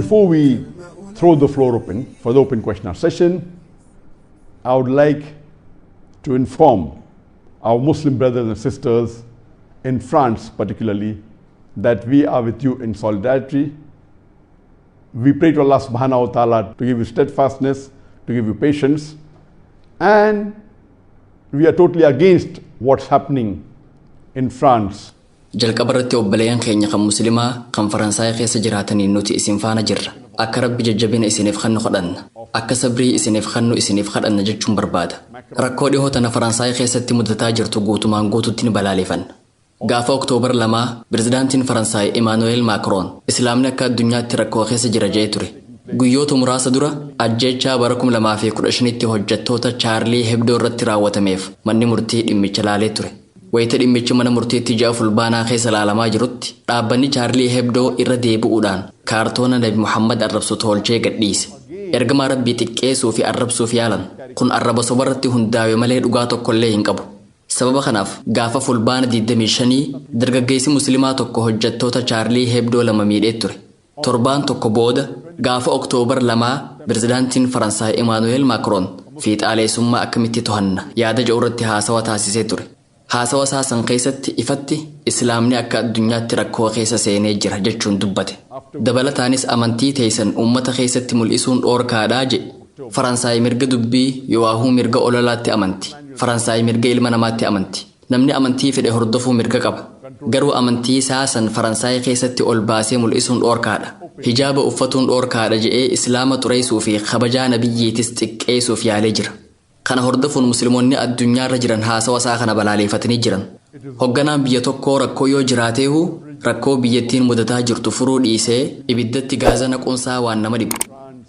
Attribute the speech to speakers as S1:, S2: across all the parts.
S1: Before we throw the floor open for the open question hour session, I would like to inform our Muslim brothers and sisters in France particularly that we are with you in solidarity. We pray to Allah subhanahu wa ta'ala to give you steadfastness, to give you patience, and we are totally against what's happening in France.
S2: Jalqaba irratti obboleeyyan keenya kan Muslimaa kan Faransaay keessa jiraataniin nuti isin faana jirra. Akka Rabbi jajjabina isiniif kennu kadhanna. Akka sabrii isiniif kennu isiniif kadhanna jechuun barbaada. Rakkoo dhihoo tana Faransaay keessatti mudataa jirtu guutumaan guututti ni balaaleeffanna. Gaafa Oktoobar 2 pirezidaantiin Faransaay Imaanu'eel Maakroon Islaamni akka addunyaatti rakkoo keessa jira jedhee ture. Guyyoota muraasa dura ajjeechaa bara 2015tti hojjettoota Chaarlii Hebdoo irratti raawwatameef manni murtii dhimmicha laalee ture. Wayita dhimmichi mana murtiitti ji'a Fulbaanaa keessa laalamaa jirutti dhaabbanni Chaarlii Hebdoo irra deebi'uudhaan kaartoona Nabi Muhammad arrabsu tolchee gadhiise. Ergamaa Rabbii xiqqeessuu fi arrabsuuf yaalan. Kun arraba sobarratti hundaa'e malee dhugaa tokkollee hin qabu. Sababa kanaaf gaafa Fulbaana 25 dargaggeessi Muslimaa tokko hojjettoota Chaarlii Hebdoo 2 miidhee ture. Torbaan tokko booda gaafa Oktoobar 2 pirezidaantiin Faransaay Imaanu'eel Maakroon fiixaaleessummaa akkamitti to'anna yaada jedhu irratti haasawa taasisee ture. Haasawa isaa san keessatti ifatti Islaamni akka addunyaatti rakkoo keessa seenee jira jechuun dubbate. Dabalataanis amantii teessan uummata keessatti mul'isuun dhoorkaadhaa jedhe. Faransaay mirga dubbii yookaan mirga ololaatti amanti. Faransaay mirga ilma namaatti amanti. Namni amantii fedhe hordofuu mirga qaba. Garuu amantii isaa san Faransaay keessatti ol baasee mul'isuun dhoorkaadha. Hijaaba uffatuun dhoorkaadha jedhee Islaama xureessuu fi kabajaa nabiyyiitis xiqqeessuuf yaalee jira. Kana hordofuun Musliimoonni addunyaarra jiran haasawa isaa kana balaaleeffatanii jiran. Hogganaan biyya tokkoo rakkoo yoo jiraateehu rakkoo biyyattiin mudataa jirtu furuu dhiisee ibiddatti gaaza naquunsaa waan nama dhibu.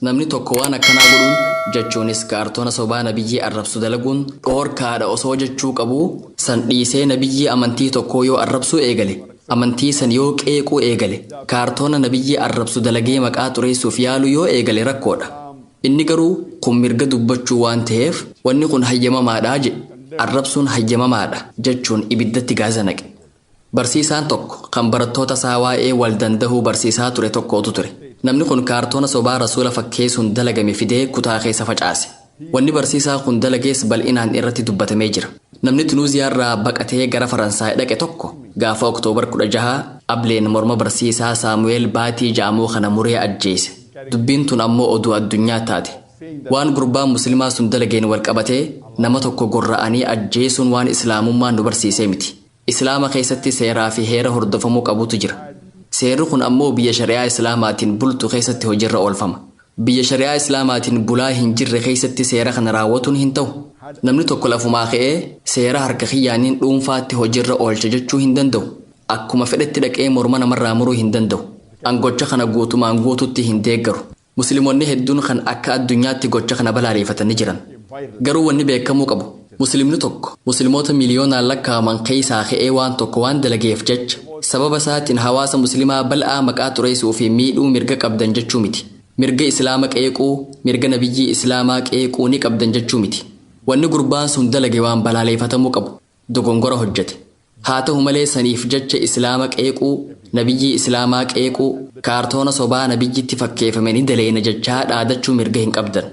S2: Namni tokko waan akkanaa godhuun jechuunis kaartoona sobaa nabiyyii arrabsu dalaguun dhoorkaadha osoo jechuu qabu san dhiisee nabiyyii amantii tokkoo yoo arrabsuu eegale, amantii san yoo qeequu eegale, kaartoona nabiyyii arrabsu dalagee maqaa xureessuuf yaalu yoo eegale rakkoodha. Inni garuu kun mirga dubbachuu waan ta'eef wanni kun hayyamamaadhaa jedhe. Arrabsuun hayyamamaadha jechuun ibiddatti gaaza naqe. Barsiisaan tokko kan barattoota isaa waa'ee wal dandahuu barsiisaa ture tokkotu ture. Namni kun kaartoona sobaa rasuula fakkeessuun dalagame fidee kutaa keessa facaase. Wanni barsiisaa kun dalagees bal'inaan irratti dubbatamee jira. Namni Tunuuziyaarraa baqatee gara Faransaay dhaqe tokko gaafa Oktoobar 16 ableen morma barsiisaa Saamu'eel Baatii ja'amuu kana muree ajjeese. Dubbiin tun ammoo oduu addunyaa taate. Waan gurbaan Muslimaa sun dalageen wal qabatee nama tokko gorra'anii ajjeesuun waan Islaamummaan nu barsiisee miti. Islaama keessatti seeraa fi heera hordofamuu qabutu jira. Seerri kun ammoo biyya shari'aa Islaamaatiin bultu keessatti hojiirra oolfama. Biyya shari'aa Islaamaatiin bulaa hin jirre keessatti seera kana raawwatuun hin ta'u. Namni tokko lafumaa ka'ee seera harka kiyyaaniin dhuunfaatti hojiirra oolcha jechuu hin danda'u. Akkuma fedhetti dhaqee morma namarraa muruu hin danda'u. An gocha kana guutumaan guututti hin deeggaru. Musliimonni hedduun kan akka addunyaatti gocha kana balaaleeffatanii jiran. Garuu wanni beekamuu qabu. Musliimni tokko musliimoota miliyoonaan lakkaa'aman keessaa ka'ee waan tokko waan dalageef jecha sababa isaatiin hawaasa musliimaa bal'aa maqaa xureessuu fi miidhuu mirga qabdan jechuu miti. Mirga Islaama qeequu, mirga nabiyyii Islaamaa qeequu ni qabdan jechuu miti. Wanni gurbaan sun dalage waan balaaleeffatamuu qabu. Dogongora hojjete. Haa ta'u malee saniif jecha Islaama qeequu, nabiyyii Islaamaa qeequu, kaartoona sobaa nabiyyitti fakkeeffame ni daleena jechaa dhaadachuu mirga hin qabdan.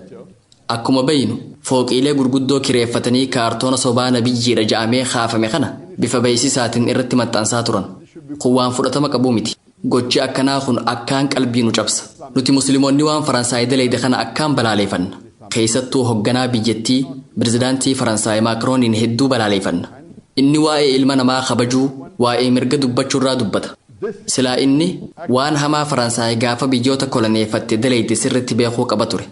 S2: Akkuma beeynu fooqiilee gurguddoo kireeffatanii kaartoona sobaa nabiyyiidha ja'amee kaafame kana bifa beeksisaatiin irratti maxxansaa turan. Kun waan fudhatama qabu miti. Gochi akkanaa kun akkaan qalbii nu cabsa. Nuti Musliimoonni waan Faransaay daleede kana akkaan balaaleeffanna. Keessattuu hogganaa biyyattii pirezidaantii Faransaay Maakrooniin hedduu balaaleeffanna. Inni waa'ee ilma namaa kabajuu, waa'ee mirga dubbachuurraa dubbata. Silaa inni waan hamaa Faransaay gaafa biyyoota koloneeffatte daleede sirriitti beekuu qaba ture.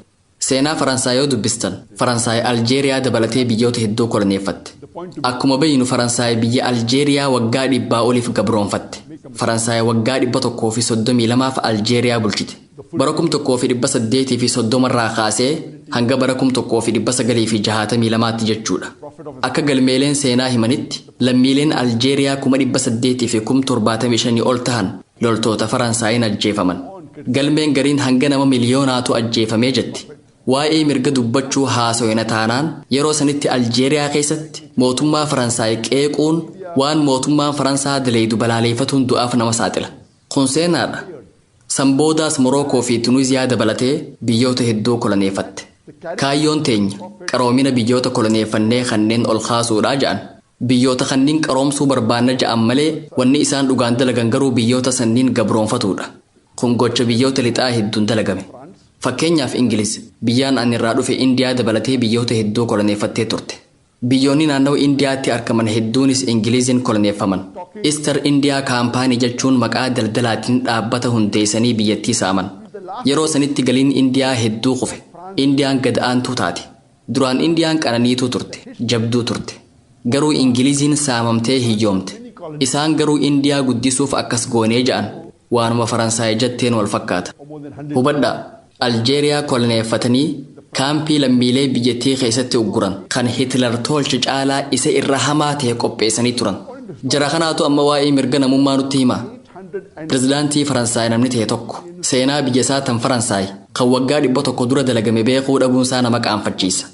S2: Seenaa Faransaay yoo dubbistan, Faransaay Aljeeriyaa dabalatee biyyoota hedduu koloneeffatte. Akkuma beeynu Faransaay biyya Aljeeriyaa waggaa 100 oliif gabroonfatte. Faransaay waggaa 132 Aljeeriyaa bulchite. Bara 1830 irraa kaasee hanga bara 1962 jechuudha. Akka galmeeleen seenaa himanitti lammiileen Aljeeriyaa 875,000 ol tahan loltoota Faransaayiin ajjeefaman. Galmeen gariin hanga nama miliyoonaatu ajjeefamee jetti. Waa'ee mirga dubbachuu haasawina taanaan yeroo sanitti Aljeeriyaa keessatti mootummaa Faransaay qeequun waan mootummaan Faransaa daleedu balaaleeffatuun du'aaf nama saaxila. Kun seenaadha. San boodaas Morookoo fi Tunuuziyaa dabalatee biyyoota hedduu koloneeffatte. Kaayyoon teenya qaroomina biyyoota koloneeffannee kanneen ol kaasuudhaa ja'an. Biyyoota kanneen qaroomsuu barbaanna ja'an malee wanni isaan dhugaan dalagan garuu biyyoota sanniin gabroonfatuudha. Kun gocha biyyoota lixaa hedduun dalagame. Fakkeenyaaf Ingiliz biyyaan ani irraa dhufe Indiyaa dabalatee biyyoota hedduu koloneeffattee turte. Biyyoonni naannawa Indiyaatti argaman hedduunis Ingiliziin koloneeffaman. Easter India Company jechuun maqaa daldalaatiin dhaabbata hundeessanii biyyattii saaman. Yeroo sanitti galiin Indiyaa hedduu kufe. Indiyaan gad aantuu taate. Duraan Indiyaan qananiituu turte, jabduu turte. Garuu Ingiliziin saamamtee hiyyoomte. Isaan garuu Indiyaa guddisuuf akkas goonee ja'an. Waanuma Faransaay jetteen wal fakkaata. Hubadhaa, Aljeeriyaa koloneeffatanii kaampii lammiilee biyyattii keessatti ugguran kan Hitler tolche caalaa isa irra hamaa ta'e qopheessanii turan. Jara kanaatu amma waa'ee mirga namummaa nutti hima. Pirezidaantii Faransaay namni ta'e tokko seenaa biyya isaa tan Faransaay kan waggaa 100 dura dalagame beekuu dhabuunsaa nama qaanfachiisa.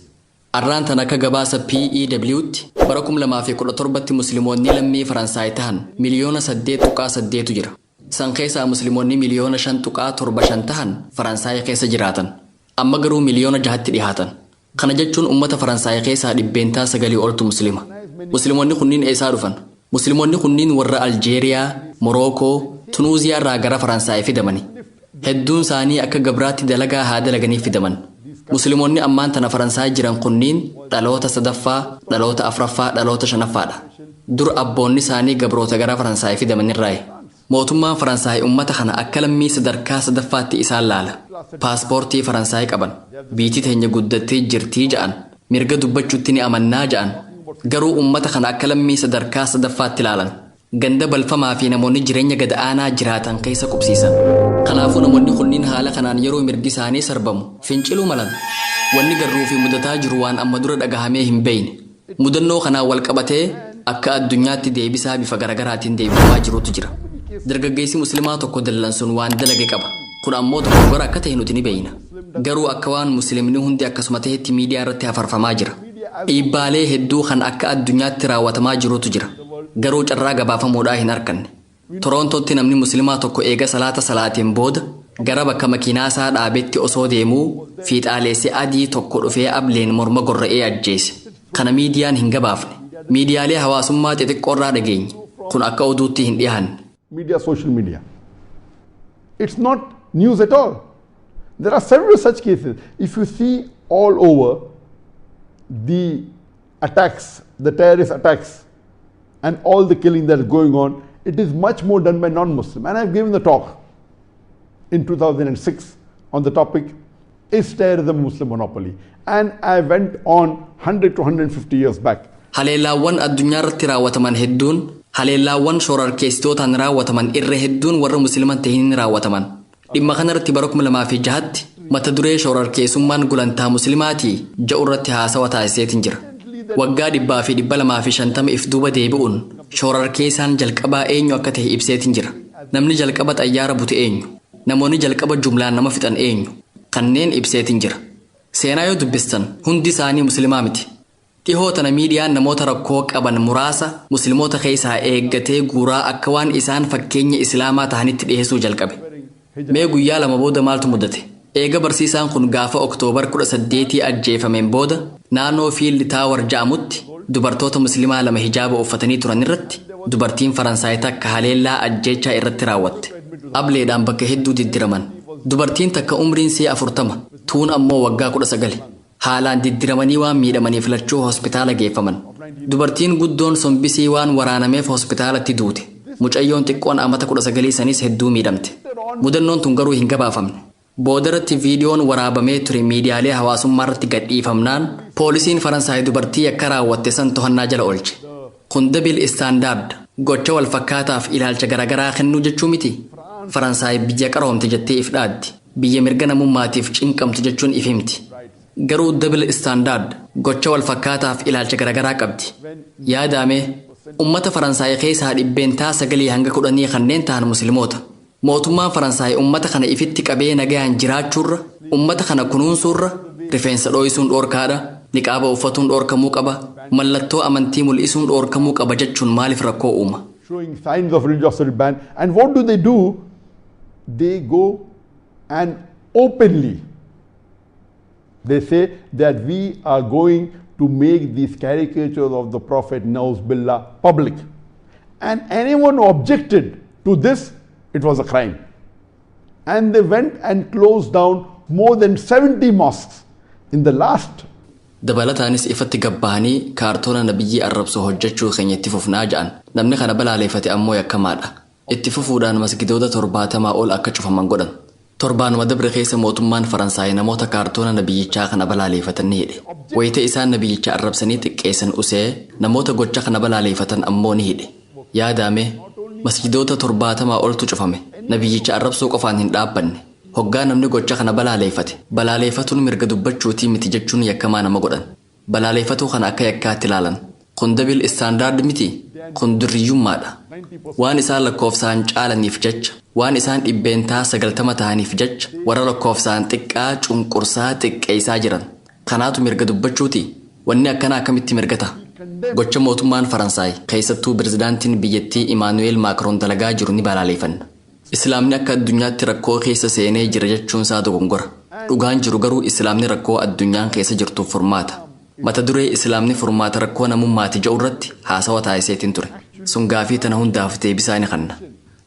S2: Arraan tan akka gabaasa PEW'tti bara 2017tti musliimoonni lammii Faransaay tahan miliyoona 8.8 jira. San keessaa musliimoonni miliyoona 5.75 tahan Faransaay keessa jiraatan. Amma garuu miliyoona 6tti dhihaatan. Kana jechuun ummata Faransaay keessaa 9% oltu muslima. Musliimoonni kunniin eessaa dhufan? Musliimoonni kunniin warra Aljeeriyaa, Morookoo, Tunuuziyaa irraa gara Faransaay fidamani. Hedduun isaanii akka gabraatti dalagaa haa dalaganii fidaman. Musliimoonni ammaan tana Faransaay jiran kunniin dhaloota sadaffaa, dhaloota afraffaa, dhaloota shanaffaadha. Dur abboonni isaanii gabroota gara Faransaay fidamanirraayi. Mootummaan Faransaay ummata kana akka lammii sadarkaa sadaffaatti isaan laala. Paaspoortii Faransaay qaban. Biitii teenya guddattee jirtii ja'an. Mirga dubbachuutti ni amannaa ja'an. Garuu ummata kana akka lammii sadarkaa sadaffaatti ilaalan. Ganda balfamaa fi namoonni jireenya gad aanaa jiraatan keessa qubsiisan. Kanaafuu namoonni kunniin haala kanaan yeroo mirgi isaanii sarbamu finciluu malan. Wanni garruu fi mudataa jiru waan amma dura dhagahamee hin beeyne. Mudannoo kanaan wal qabatee akka addunyaatti deebisaa bifa garagaraatiin deebifamaa jirutu jira. Dargaggeessi musliimaa tokko dallansuun waan dalage qaba. Kun ammoo dogoggora akka ta'e nuti ni beeyna. Garuu akka waan musliimni hundi akkasuma ta'etti miidiyaa irratti hafarfamaa jira. Dhiibbaalee hedduu kan akka addunyaatti raawwatamaa jirutu jira. Garuu carraa gabaafamuudhaa hin arganne. Torontootti namni musliimaa tokko eega salaata salaateen booda gara bakka makiinaa isaa dhaabetti osoo deemuu fiixaaleessi adii tokko dhufee ableen morma gorra'ee ajjeese. Kana miidiyaan hin gabaafne. Miidiyaalee hawaasummaa xixiqqoorraa dhageenye. Kun akka oduutti hin dhiyaanne.
S1: Media, social media. It's not news at all. There are several such cases. If you see all over the attacks, the terrorist attacks, and all the killing that is going on, it is much more done by non-Muslim. And I've given the talk in 2006 on the topic, Is Terrorism a Muslim Monopoly? And I went on 100 to 150 years back.
S2: Haleellaawwan addunyaa irratti raawwataman hedduun, haleellaawwan shororkeessitootaan raawwataman irra hedduun warra musliiman ta'iniin raawwataman. Dhimma kanarratti bara 2006tti mata duree "Shororkeessummaan gulantaa muslimaatii" ja'u irratti haasawa taasiseetiin jira. Waggaa 100 fi 250 if duuba deebi'uun shororkeessaan jalqabaa eenyu akka ta'e ibseetiin jira. Namni jalqaba xayyaara bute eenyu? Namoonni jalqaba jumlaan nama fixan eenyu? Kanneen ibseetiin jira. Seenaa yoo dubbistan hundi isaanii musliimaa miti. Dhihoo tana miidiyaan namoota rakkoo qaban muraasa musliimoota keessaa eeggatee guuraa akka waan isaan fakkeenya islaamaa ta'anitti dhiyeessuu jalqabe. Mee guyyaa 2 booda maaltu mudate? Eega barsiisaan kun gaafa Oktoobar 18 ajjeefameen booda naannoo Fiildi Tower ja'amutti dubartoota musliimaa lama hijaaba uffatanii turan irratti dubartiin Faransaay takka haleellaa ajjeechaa irratti raawwatte. Ableedhaan bakka hedduu diddiraman. Dubartiin takka umriin see 40, tuun ammoo waggaa 19. Haalaan diddiramanii waan miidhamaniif lachuu hospitaala geeffaman. Dubartiin guddoon sombisii waan waraanameef hospitaalatti duute. Mucayyoon xiqqoon amata 19 sanis hedduu miidhamte. Mudannoon tun garuu hin gabaafamne. Boodarratti viidiyoon waraabamee ture miidiyaalee hawaasummaa irratti gadhiifamnaan poolisiin Faransaay dubartii yakka raawwatte san to'annaa jala oolche. Kun double standard, gocha wal fakkaataaf ilaalcha garaagaraa kennuu jechuu miti. Faransaay biyya qaroomte jettee if dhaaddi. Biyya mirga namummaatiif cinqamtu jechuun if himti. Garuu double standard, gocha wal fakkaataaf ilaalcha garaagaraa qabdi. Yaadame ummata Faransaay keessaa 9% hanga 10 kanneen ta'an musliimoota. Mootummaan Faransaay ummata kana ifitti qabee nagayaan jiraachuurra, ummata kana kunuunsuurra, rifeensa dhooyisuun dhoorkaadha, niqaaba uffatuun dhoorkamuu qaba, mallattoo amantii mul'isuun dhoorkamuu qaba jechuun maaliif rakkoo uuma?
S1: Showing signs of religiosity ban. And what do they do? They go and openly they say that we are going to make these caricatures of the Prophet Nauz Billah public. And anyone who objected to this, it was a crime. And they went and closed down more than 70 mosques in the last
S2: Dabalataanis ifatti gabbahanii kaartoona nabiyyii arrabsu hojjechuu keenya itti fufnaa ja'an. Namni kana balaaleeffate ammoo yakkamaadha. Itti fufuudhaan masgidoota 70 ol akka cufaman godhan. Torbaanuma dabre keessa mootummaan Faransaay namoota kaartoona nabiyyichaa kana balaaleeffatan ni hidhe. Wayita isaan nabiyyicha arrabsanii xiqqeessan usee, namoota gocha kana balaaleeffatan ammoo ni hidhe. Yaadame, masjidoota 70 oltu cufame. Nabiyyicha arrabsuu qofaan hin dhaabbanne. Hoggaa namni gocha kana balaaleeffate, balaaleeffatuun mirga dubbachuutii miti jechuun yakkamaa nama godhan. Balaaleeffatuu kana akka yakkaatti ilaalan. Kun double standard miti. Kun durriyyummaadha. Waan isaan lakkoofsaan caalaniif jecha, waan isaan 90% ta'aniif jecha, warra lakkoofsaan xiqqaa cunqursaa xiqqeessaa jiran. Kanaatu mirga dubbachuuti. Wanni akkanaa akkamitti mirga ta'a? Gocha mootummaan Faransaay, keessattuu pirezidaantiin biyyattii Imaanu'eel Maakroon dalagaa jiru ni balaaleeffanna. Islaamni akka addunyaatti rakkoo keessa seenee jira jechuun isaa dogongora. Dhugaan jiru garuu Islaamni rakkoo addunyaan keessa jirtuuf furmaata. Mata duree "Islaamni furmaata rakkoo namummaati" jedhu irratti haasawa taasiseetiin ture. Sun gaafii tana hundaaf deebisaa ni kanna.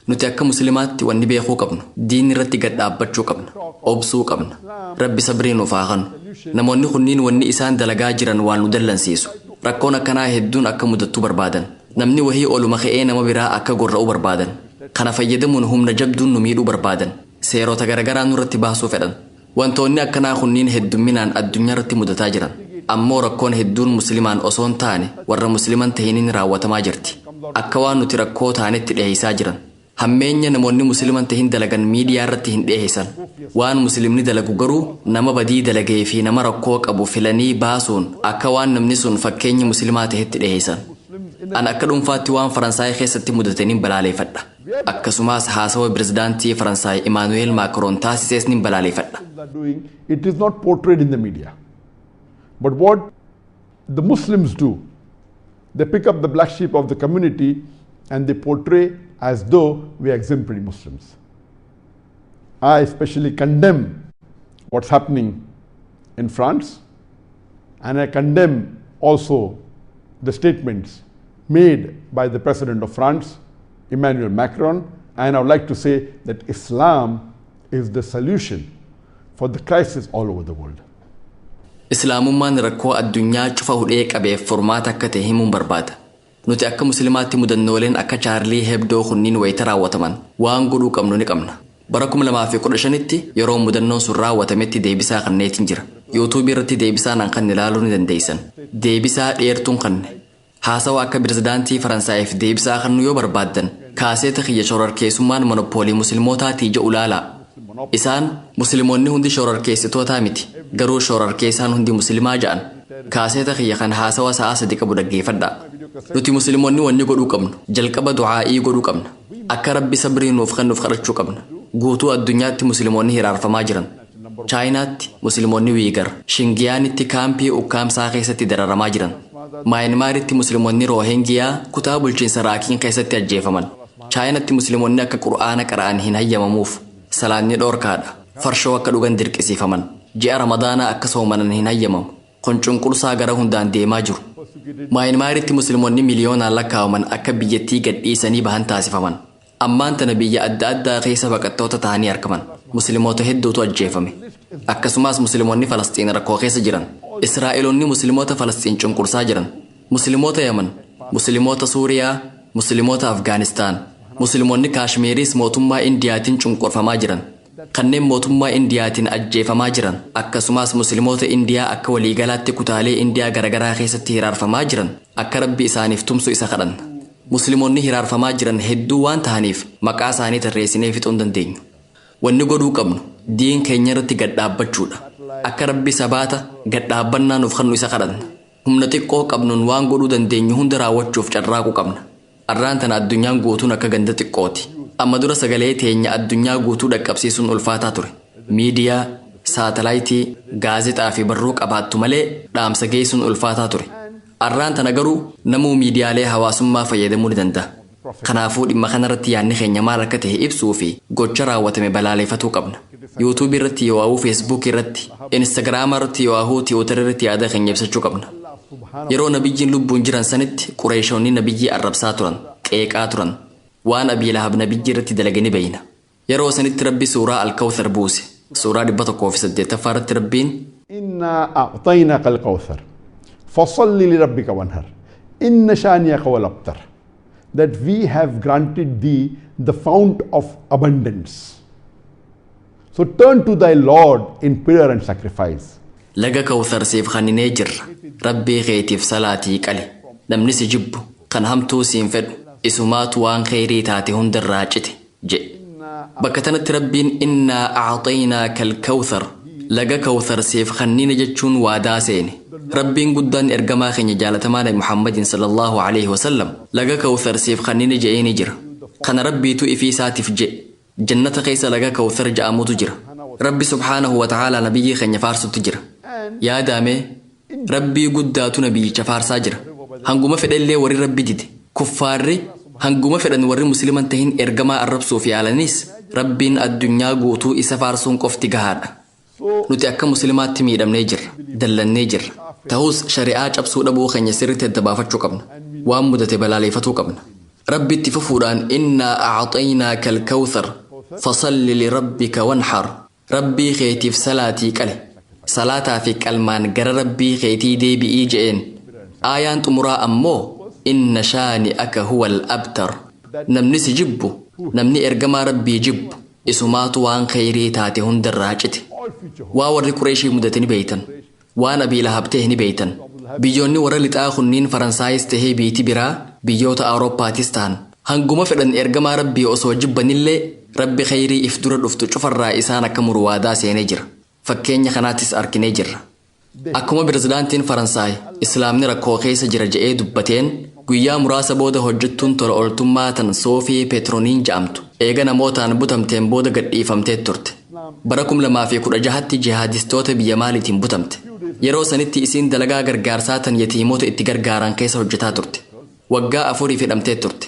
S2: Nuti akka Musliimaatti wanni beekuu qabnu, diinni irratti gad dhaabbachuu qabna, obsuu qabna. Rabbi sabrii nuuf haa kennu. Namoonni kunniin wanni isaan dalagaa jiran waan nu dallansiisu. Rakkoon akkanaa hedduun akka mudattuu barbaadan. Namni wahii oluma ka'ee nama biraa akka gorra'uu barbaadan. Kana fayyadamuun humna jabduun nu miidhuu barbaadan. Seerota garagaraa nurratti baasuu fedhan. Wantoonni akkanaa kunniin heddumminaan addunyaa irratti mudataa jiran. Ammoo rakkoon hedduun Muslimaan osoo hin taane warra Musliman tahiniin raawwatamaa jirti. Akka waan nuti rakkoo taanetti dhiheessaa jiran. Hammeenya namoonni Musliman tahin dalagan miidiyaa irratti hin dhiheessan. Waan Muslimni dalagu garuu nama badii dalagee fi nama rakkoo qabu filanii baasuun akka waan namni sun fakkeenya Muslimaa tahetti dhiheessan. An akka dhuunfaatti waan Faransaay keessatti mudataniin balaaleeffadha. Akkasumas haasawa pirezidaantii Faransaay Imaanu'eel Maakroon taasisees nin balaaleeffadha.
S1: Are doing, it is not portrayed in the media. But what the Muslims do, they pick up the black sheep of the community and they portray as though we are exemplary Muslims. I especially condemn what's happening in France, and I condemn also the statements made by the President of France, Emmanuel Macron, and I would like to say that Islam is the solution for the crisis all over the world.
S2: Islaamummaan rakkoo addunyaa cufa hudhee qabeef furmaata akka ta'e himuun barbaada. Nuti akka Musliimaatti mudannooleen akka Chaarlii Hebdoo kunniin wayita raawwataman waan godhuu qabnu ni qabna. Bara 2015tti yeroo mudannoon sun raawwatametti deebisaa kanneetiin jira. Yuutuubii irratti deebisaa nan kan ilaaluu ni dandeessan. Deebisaa dheertuun kanne. Haasawa akka pirezidaantii Faransaayif deebisaa kannu yoo barbaaddan, kaaseeta kiyya "Shororkeessummaan monopoolii Musliimootaatii" jedhu ilaalaa. Isaan Musliimoonni hundi shororkeessitootaa miti, garuu shororkeessaan hundi Musliimaa ja'an. Kaaseeta kiyya kan haasawa sa'a 3 qabu dhaggeeffadhaa. Nuti Musliimoonni wanni godhuu qabnu, jalqaba du'aa'ii godhuu qabna. Akka Rabbi sabrii nuuf kennuuf kadhachuu qabna. Guutuu addunyaatti Musliimoonni hiraarfamaa jiran. Chaayinaatti Musliimoonni Wiigar, Shingiyaanitti kaampii ukkaamsaa keessatti dararamaa jiran. Maayinmaaritti Musliimoonni Roohingiyaa kutaa bulchiinsa Raakiin keessatti ajjeefaman. Chaayinatti Musliimoonni akka Qur'aana qara'an hin hayyamamuuf. Salaanni dhoorkaadha. Farshoo akka dhugan dirqisiifaman. Ji'a Ramadaanaa akka soomanan hin hayyamamu. Kun cunqursaa gara hundaan deemaa jiru. Maayinmaaritti Musliimoonni miliyoonaan lakkaa'aman akka biyyattii gadhiisanii bahan taasifaman. Ammaan tana biyya adda addaa keessa baqattoota ta'anii argaman. Musliimoota hedduutu ajjeefame. Akkasumas Musliimoonni Falasxiin rakkoo keessa jiran. Israa'eloonni Musliimoota Falasxiin cunqursaa jiran. Musliimoota Yaman, Musliimoota Suuriyaa, Musliimoota Afgaanistaan, Musliimoonni Kaashmeeriis mootummaa Indiyaatiin cunqurfamaa jiran. Kanneen mootummaa Indiyaatiin ajjeefamaa jiran, akkasumas Musliimoota Indiyaa akka waliigalaatti kutaalee Indiyaa garaagaraa keessatti hiraarfamaa jiran akka Rabbi isaaniif tumsu isa kadhanna. Musliimoonni hiraarfamaa jiran hedduu waan ta'aniif maqaa isaanii tarreessinee fixuu hin dandeenyu. Wanni godhuu qabnu diin keenya irratti gad dhaabbachuudha. Akka Rabbi sabaata gad dhaabbannaa nuuf kennu isa kadhanna. Humna xiqqoo qabnuun waan godhuu dandeenyu hunda raawwachuuf carraaquu qabna. Arraan tana addunyaan guutuun akka ganda xiqqooti. Amma dura sagalee teenya addunyaa guutuu dhaqqabsiisuun ulfaataa ture. Miidiyaa, saatalaayitii, gaazexaa fi barruu qabaattu malee dhaamsa geessuun ulfaataa ture. Arraan tana garuu namuu miidiyaalee hawaasummaa fayyadamuu ni danda'a. Kanaafuu dhimma kanarratti yaadni keenya maal akka ta'e ibsuu fi gocha raawwatame balaaleffatuu qabna. Yuutuubii irratti yoo'aahuu Feesbuuk irratti, Instagiraama irratti yoo'aahuu Tiwuutar irratti yaada keenya ibsachuu qabna. Yeroo nabiyyiin lubbuun jiran sanitti Qureeshonni nabiyyii arrabsaa turan, qeeqaa turan. Waan Abii Lahab nabiyyi irratti dalage ni beeyna. Yeroo sanitti Rabbi suuraa Al-Kawthar buuse. Suuraa 108ffaa irratti Rabbiin
S1: إنا أعطيناك الكوثر فصل لربك وانهر إن شانئك هو الأبتر. That we have granted thee the fount of abundance. So turn to thy Lord in prayer and sacrifice.
S2: Laga Kawthar siif kenninee jirra. Rabbii keetiif salaatii qali. Namni si jibbu kan hamtuu siin fedhu isumaatu waan kheyrii taate hundarraa cite jedhe. Bakka tanatti Rabbiin innaa a'xaynaaka al-kawthar laga Kawthar siif kennine jechuun waadaa seene. Rabbiin guddaan ergamaa keenya jaalatamaa Nabi Muhammadin sallallahu alaihi wasallam laga Kawthar siif kennine je'ee ni jira. Kana Rabbiitu ifii isaatiif je'e. Jannata keessa laga Kawthar ja'amutu jira. Rabbi subhaanahu wa ta'aalaa nabiyyii keenya faarsutti jira. Yaadame Rabbii guddaatu nabiyyicha faarsaa jira. Hanguma fedhallee warri Rabbi dide. Kuffaarri hanguma fedhan warri musliman tahin ergamaa arrabsuuf yaalanis Rabbiin addunyaa guutuu isa faarsuun qofti gahaadha. Nuti akka muslimaatti miidhamnee jirra, dallannee jirra. Ta'us shari'aa cabsuu dhabuu keenya sirriitti adda baafachuu qabna. Waan mudate balaaleeffatuu qabna. Rabbi itti fufuudhaan innaa a'xaynaaka al-kawthar fasalli lirabbika wanhar. Rabbii keetiif salaatii qale. Salaataa fi qalmaan gara Rabbii keetii deebi'ii je'een. Aayaan xumuraa ammoo inna shaani'aka huwa al-abtar. Namni si jibbu, namni ergamaa Rabbii jibbu, isumaatu waan kheyrii taate hundarraa cite. Waa warri Qureeshii mudate ni beeytan. Waan Abii Lahab ta'e ni beeytan. Biyyoonni warra lixaa kunniin Faransaayis tahee biitii biraa biyyoota Awurooppaatis ta'an. Hanguma fedhan ergamaa Rabbii osoo jibbanillee Rabbi kheyrii if dura dhuftu cufarraa isaan akka muru waadaa seenee jira. Fakkeenya kanaattis arginee jirra. Akkuma pirezidaantiin Faransaay Islaamni rakkoo keessa jira je'ee dubbateen guyyaa muraasa booda hojjettuun tola ooltummaa tan Soofii Peetrooniin ja'amtu eega namootaan butamteen booda gadhiifamtee turte. Bara 2016tti jihaadistoota biyya maaliitiin butamte. Yeroo sanitti isiin dalagaa gargaarsaa tan yatiimoota itti gargaaran keessa hojjetaa turte. Waggaa 4 hidhamtee turte.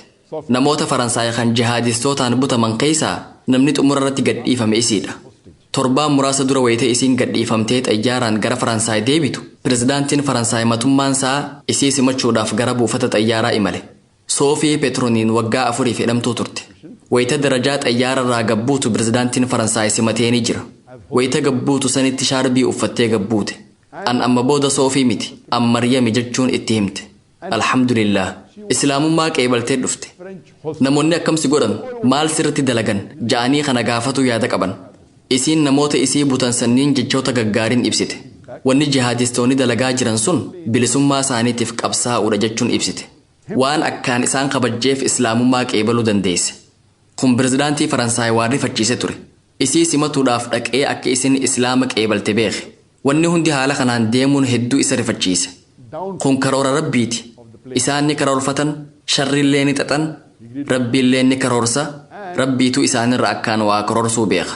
S2: Namoota Faransaay kan jihaadistootaan butaman keessaa namni xumura irratti gadhiifame isiidha. Torbaan muraasa dura wayitee isiin gadhiifamtee xayyaaraan gara Faransaay deebitu, pirezidaantiin Faransaay matummaan isaa isii simachuudhaaf gara buufata xayyaaraa imale. Soofii Peetrooniin waggaa 4 hidhamtuu turte. Wayita darajaa xayyaararraa gabbuutu pirezidaantiin Faransaay simatee ni jira. Wayita gabbuutu sanitti shaarbii uffattee gabbuute. An amma booda Soofii miti, an Maryami jechuun itti himte. Alhamdulillah. Islaamummaa qeebaltee dhufte. Namoonni akkamsi godhan maal sirritti dalagan ja'anii kana gaafatu yaada qaban. Isiin namoota isii butan sanniin jechoota gaggaariin ibsite. Wanni jihaadistoonni dalagaa jiran sun bilisummaa isaaniitiif qabsaa'uudha jechuun ibsite. Waan akkaan isaan kabajjeef islaamummaa qeebaluu dandeesse. Kun pirezidaantii Faransaay waan rifachiise ture. Isii simatuudhaaf dhaqee akka isin islaama qeebalte beeke. Wanni hundi haala kanaan deemuun hedduu isa rifachiise. Kun karoora Rabbiiti. Isaan ni karoorfatan, sharrillee ni xaxan, Rabbiillee ni karoorsa, Rabbiitu isaanirra akkaan waa karoorsuu beeka.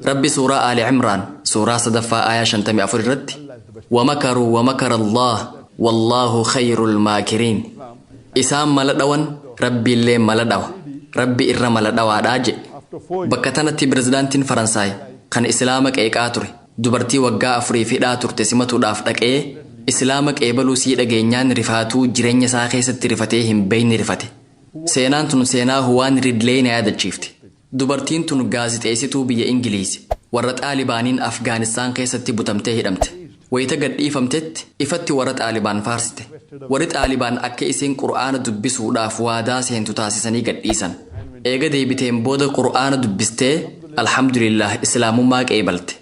S2: Rabbi suuraa Aali Cimraan suuraa 3ffaa aayaa 54 irratti wamakaruu wamakara Allah wallaahu khayrul maakiriin. Isaan mala dhawan, Rabbiillee mala dhawa. Rabbi irra mala dhawaadhaa jedhe. Bakka tanatti pirezidaantiin Faransaay kan islaama qeeqaa ture dubartii waggaa 4 hidhaa turte simatuudhaaf dhaqee islaama qeebaluu sii dhageenyaan rifaatuu jireenya isaa keessatti rifatee hin beekne rifate. Seenaan tun seenaa Huwaan Ridlee na yaadachiifte. Dubartiin tun gaazixeessituu biyya Ingiliizi warra Xaalibaaniin Afgaanistaan keessatti butamtee hidhamte. Wayita gadhiifamtetti ifatti warra Xaalibaan faarsite. Warri Xaalibaan akka isiin Qur'aana dubbisuudhaaf waadaa seentu taasisanii gadhiisan. Eega deebiteen booda Qur'aana dubbistee alhamdulillah islaamummaa qeebalte.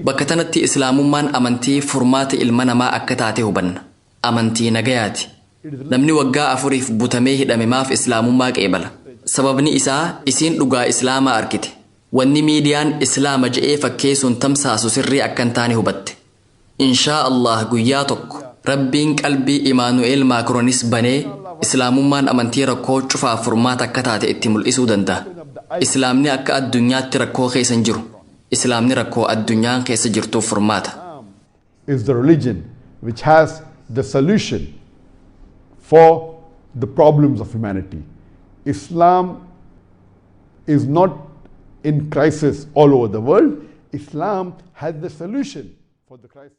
S2: Bakka tanatti islaamummaan amantii furmaata ilma namaa akka taate hubanna. Amantii nagayaati. Namni waggaa 4 butamee hidhame maaf islaamummaa qeebala? Sababni isaa isiin dhugaa islaamaa argite. Wanni miidiyaan islaama je'ee fakkeessuun tamsaasu sirrii akka hin taane hubatte. Inshaa Allah guyyaa tokko Rabbiin qalbii Imaanu'eel Maakiroonis banee islaamummaan amantii rakkoo cufaaf furmaata akka taate itti mul'isuu danda'a. Islaamni akka addunyaatti rakkoo keessa hin jiru. Islaamni rakkoo addunyaan keessa jirtuuf furmaata.
S1: Is the religion which has the solution for the problems of humanity. Islam is not in crisis all over the world. Islam has the solution for the crisis.